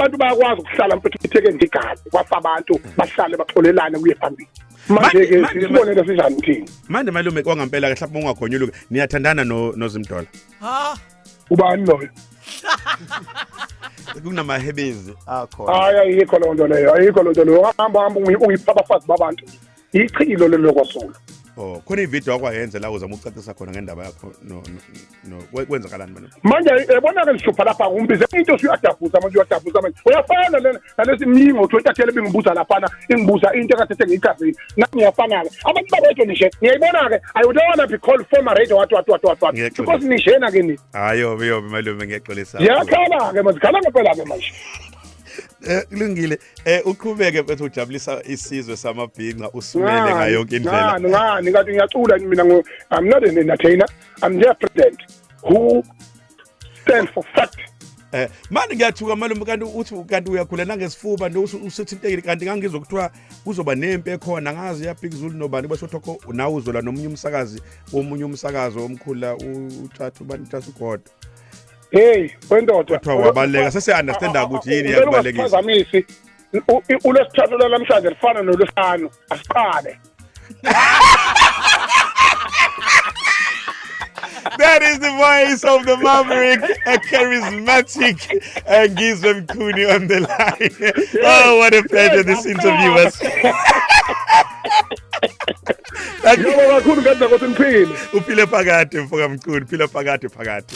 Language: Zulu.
Abantu bayakwazi ukuhlala, mfethu, itheke ndigazi, kwafa abantu, bahlale baxolelane kuye phambili. Manje-ke sisibonelo sinjani thina? Manje malume, kwangampela ke, mhlawumbe ungagonyuluka, niyathandana no noZimdola? Ha. Ubani loyo? Kunamahebezi akhona. Hayi, ayikho leyo nto leyo, ayikho leyo nto leyo. Hamba, hamba, ungipha abafazi babantu, ichilo lelo kwaZulu. Oh, khona ivideo akwayenza la uzama ukucacisa khona ngendaba yakho no kwenzakalani malume? Manje yabona-ke, lihlupha lapha, umbize into usuyadabuza manje, uyadabuza manje, uyafana lena nalesi mningi ngo-20 ebingibuza laphana, ingibuza into ekade sengiyichazile. Nami ngiyafana-ke, abantu ba-radio nishe, ngiyayibona-ke. I don't wanna be called former radio what what what what what Ngiyaxolisa. because nishena-ke ni. Hayi, yobe yobe malume, ngiyaxolisa. Ziyakhala-ke manje, zikhala ngempela-ke manje. Kulungile, uqhubeke mfethu, ujabulisa isizwe samabhinca, usumele ngayo yonke indlela. Ngani, ngani ngathi ngiyacula mina? I'm not an entertainer, I'm just president who stands for fact. Manje ngiyathuka malume, kanti uthi kanti uyakhula nangesifuba nto usuthintekile, kanti ngangizwa kuthiwa kuzoba nempi ekhona, ngazi ya Big Zulu nobani, bese uthokho nawe uzola nomunye umsakazi womunye umsakazo omkhulu, uTshathu bani, uTshathu uGodo. Hey wendoda. Kuthiwa wabaleka, sese understanda ukuthi yini yakubalekisa. Ungaphazamisi, ulwesithathu lwanamhlanje lifana nolwesihlanu, asiqale. That is the voice of the maverick, a charismatic Ngizwe Mchunu on the line. Oh, what a pleasure this interview was. Thank you. Ngiyabonga kakhulu, ngenza ukuthi niphile. Uphile phakade, mfoka Mchunu, phila phakade phakade.